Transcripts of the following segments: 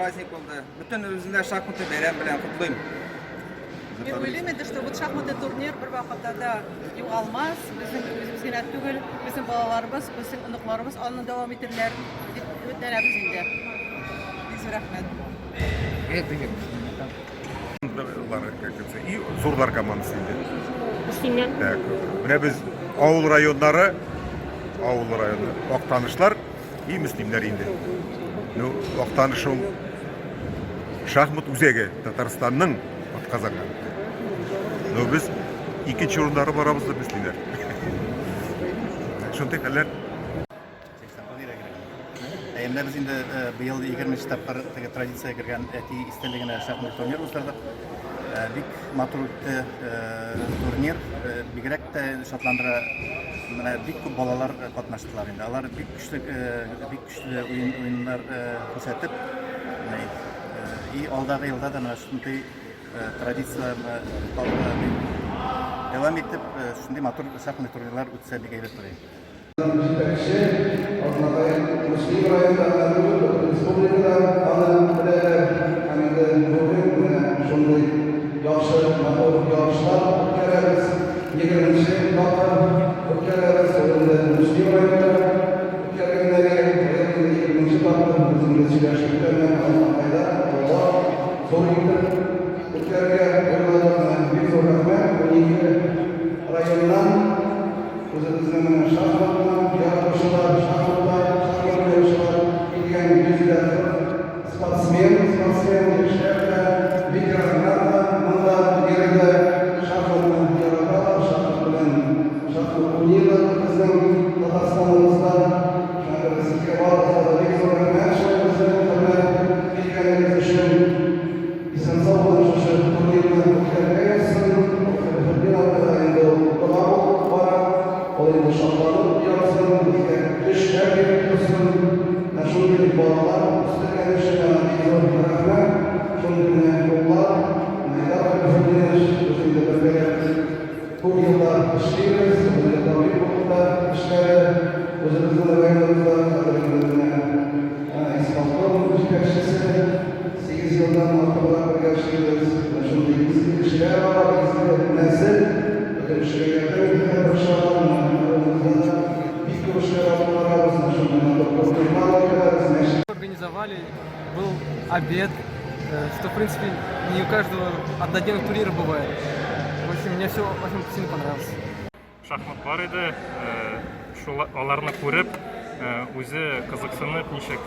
праздник булды. Бөтенебезне дә шахматлы бәйрәм белән котлыйм. Мин уйлыйм инде, что вот шахматный турнир бер вакытта да югалмас. Безнең үзебез генә түгел, безнең балаларыбыз, безнең оныкларыбыз аны дәвам итерләр дип өметләнәбез инде. Бик зур рәхмәт. И зурлар командасы инде. Мөслимнән. Так, менә без авыл районнары, авыл районы, Актанышлар и Мөслимнәр инде. Ну, Актаныш ул шахмат үзәге Татарстанның атказанган. Ну, без икенче урындагы барабыз да Мөслимнәр. Шундый хәлләр. Ә менә без инде э, быел 20 тапкыр теге традициягә кергән әти истәлегенә шахмат турнир уздырдык. Э, бик матур үтте э, турнир. Бигрәк тә шатландыра менә бик күп балалар катнаштылар инде. Алар бик көчле бик көчле уен уеннар күрсәтеп, и алдагы елда да менә шундый традицияне дәвам итеп, шундый матур шахмат турнирлар үтсә бик әйбәт булыр иде. Җитәкче Азнакай Мөслим районында гына түгел, бөтен республикада аны беләләр. Һәм инде бүген менә шундый яхшы, матур ярышлар үткәрәбез. Егерменче тапкыр үткәрәбез. Ул инде Мөслим районында үткәргәндәге, быел инде егерменче тапкыр без инде сөйләшеп тә менә Азнакайда олылап, зур итеп үткәрергә уйладык. Менә бик зур рәхмәт 12 районнан. Үзебезнең менә шахматны яратучылар, шахматта шахмат уйнаучылар килгән 140 спортсмен, спортсмен яшьләр дә, ветераннар да монда биредә шахматны яраталар, шахмат белән шахмат уйныйлар безнең Татарстаныбызда. Шуңа күрә сезгә барыгызга да бик зур рәхмәт шулай безне хөрмәт иткәнегез өчен. Исән-сау гына шушы турнирны үткәрергә язсын. Фәхретдин абыйга инде ул дога булып бара. Ул инде шатланып ятсын, безгә көч-хәл биреп торсын. Менә шундый балалар үстергән өчен аңа бик зур рәхмәт. Шундый менә уллар, менә Айдар Фәхретдинович, без инде бергәләп күп еллар эшлибез. Ул инде табиб булып та эшләде үзебезнең районыбызда. Хәзер инде менә исполком җитәкчесе. Сигез елдан артыграк бергә эшлибез. Менә шундый изге кешеләр алар, изге нәсел. Бөтен кешегә ярдәм итәргә тырышалар. Менә авылыбызда да бик күп эшләр алып барабыз. Менә шундый матур турнирлар үткәрәбез, мәчет. Организовали, был обед, что, в принципе, не у каждого однодневных турниров бывает. В общем, мне все очень сильно понравилось. Шахмат бар иде, шул аларны күреп, үзе кызыксынып, ничек,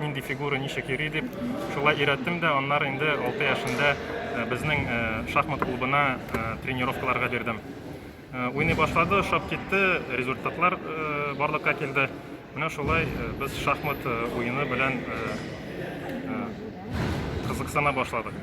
нинди фигура ничек йөри дип, шулай өйрәттем дә, аннары инде 6 яшендә безнең шахмат клубына тренировкаларга бирдем. Уйный башлады, ошап китте, результатлар барлыкка килде. Менә шулай без шахмат уены белән кызыксына башладык.